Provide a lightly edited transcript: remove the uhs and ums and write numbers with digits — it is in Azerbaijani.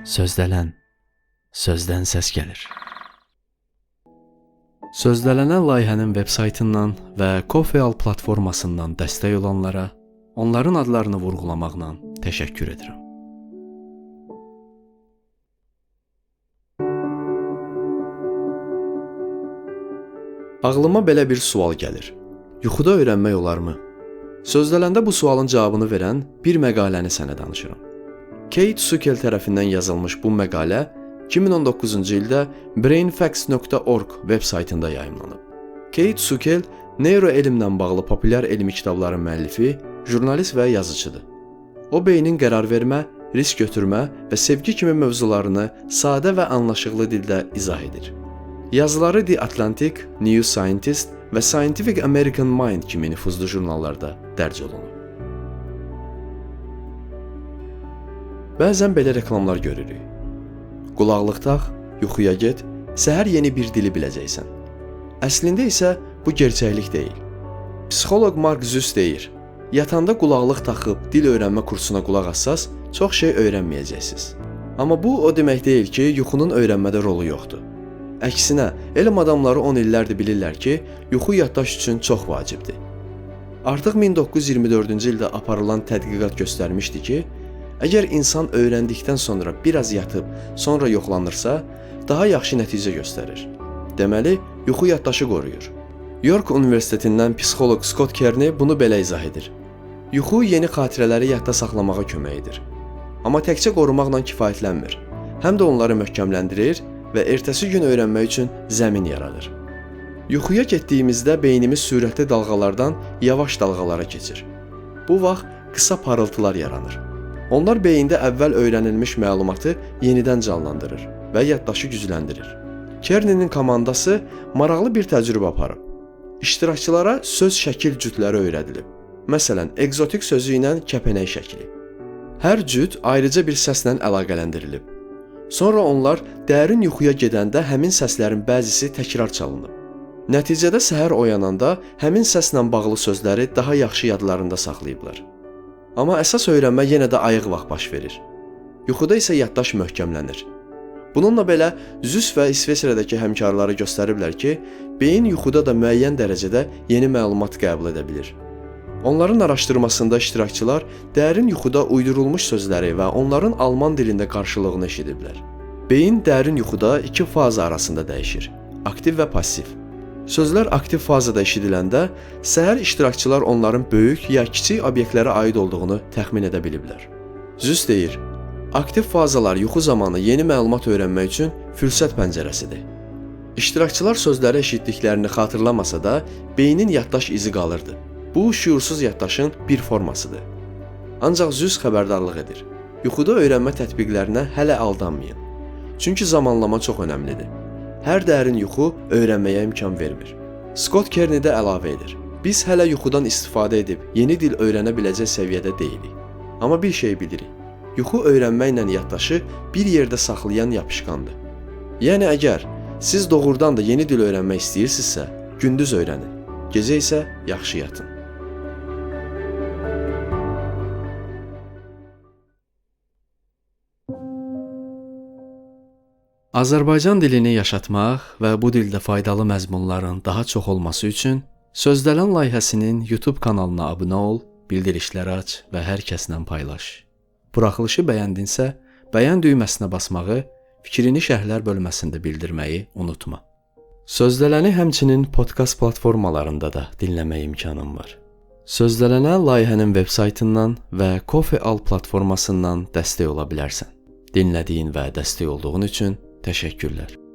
Sözdələn, sözdən səs gəlir. Sözdələnə layihənin veb saytından və Ko-fi platformasından dəstək olanlara onların adlarını vurğulamaqla təşəkkür edirəm. Ağlıma belə bir sual gəlir. Yuxuda öyrənmək olarmı? Sözdələndə bu sualın cavabını verən bir məqaləni sənə danışıram. Kate Sukel tərəfindən yazılmış bu məqalə 2019-cu ildə brainfacts.org veb saytında yayımlanıb. Kate Sukel neyroelmlə bağlı populyar elmi kitabların müəllifi, jurnalist və yazıçıdır. O beynin qərar vermə, risk götürmə və sevgi kimi mövzularını sadə və anlaşıqlı dildə izah edir. Yazıları The Atlantic, New Scientist və Scientific American Mind kimi nüfuzlu jurnallarda dərc olunub. Bəzən belə reklamlar görürük. Qulaqlıq tax, yuxuya get, səhər yeni bir dili biləcəksən. Əslində isə bu gerçəklik deyil. Psixoloq Mark Züs deyir, yatanda qulaqlıq taxıb dil öyrənmə kursuna qulaq assaz, çox şey öyrənməyəcəksiniz. Amma bu o demək deyil ki, yuxunun öyrənmədə rolu yoxdur. Əksinə, elm adamları 10 illərdir bilirlər ki, yuxu yaddaş üçün çox vacibdir. Artıq 1924-cü ildə aparılan tədqiqat göstərmişdi ki, əgər insan öyrəndikdən sonra biraz yatıb, sonra yoxlanırsa, daha yaxşı nəticə göstərir. Deməli, yuxu yaddaşı qoruyur. York Universitetindən psixoloq Scott Kearney bunu belə izah edir. Yuxu yeni xatirələri yadda saxlamağa kömək edir. Amma təkcə qorumaqla kifayətlənmir. Həm də onları möhkəmləndirir və ertəsi gün öyrənmək üçün zəmin yaradır. Yuxuya getdiyimizdə beynimiz sürətli dalğalardan yavaş dalğalara keçir. Bu vaxt qısa parıltılar yaranır. Onlar beyində əvvəl öyrənilmiş məlumatı yenidən canlandırır və yaddaşı gücləndirir. Kearney'nin komandası maraqlı bir təcrübə aparıb. İştirakçılara söz şəkil cütləri öyrədilib. Məsələn, ekzotik sözü ilə kəpənək şəkli. Hər cüt ayrıca bir səslə əlaqələndirilib. Sonra onlar dərin yuxuya gedəndə həmin səslərin bəzisi təkrar çalınıb. Nəticədə səhər oyananda həmin səslə bağlı sözləri daha yaxşı yadlarında saxlayıblar. Amma əsas öyrənmə yenə də ayıq vaxt baş verir. Yuxuda isə yaddaş möhkəmlənir. Bununla belə Züs və İsveçrədəki həmkarları göstəriblər ki, beyin yuxuda da müəyyən dərəcədə yeni məlumat qəbul edə bilir. Onların araşdırmasında iştirakçılar dərin yuxuda uydurulmuş sözləri və onların alman dilində qarşılığını eşidiblər. Beyin dərin yuxuda iki faza arasında dəyişir: aktiv və passiv. Sözlər aktiv fazada eşidiləndə səhər iştirakçılar onların böyük ya kiçik obyektlərə aid olduğunu təxmin edə biliblər. Züs deyir, aktiv fazalar yuxu zamanı yeni məlumat öyrənmək üçün fürsət pəncərəsidir. İştirakçılar sözləri eşitdiklərini xatırlamasa da, beynin yaddaş izi qalırdı. Bu, şüursuz yaddaşın bir formasıdır. Ancaq Züs xəbərdarlıq edir. Yuxuda öyrənmə tətbiqlərinə hələ aldanmayın. Çünki zamanlama çox önəmlidir. Hər dərin yuxu öyrənməyə imkan vermir. Scott Kearney də əlavə edir. Biz hələ yuxudan istifadə edib yeni dil öyrənə biləcək səviyyədə deyilik. Amma bir şey bilirik. Yuxu öyrənməklə yaddaşı bir yerdə saxlayan yapışqandır. Yəni əgər siz doğrudan da yeni dil öyrənmək istəyirsinizsə, gündüz öyrənin, gecə isə yaxşı yatın. Azərbaycan dilini yaşatmaq və bu dildə faydalı məzmunların daha çox olması üçün Sözdələn layihəsinin YouTube kanalına abunə ol, bildirişləri aç və hər kəslə paylaş. Buraxılışı bəyəndinsə, bəyən düyməsinə basmağı, fikrini şərhlər bölməsində bildirməyi unutma. Sözdələni həmçinin podkast platformalarında da dinləmək imkanın var. Sözdələnə layihənin veb saytından və Ko-fi platformasından dəstək ola bilərsən. Dinlədiyin və dəstək olduğun üçün təşəkkürlər.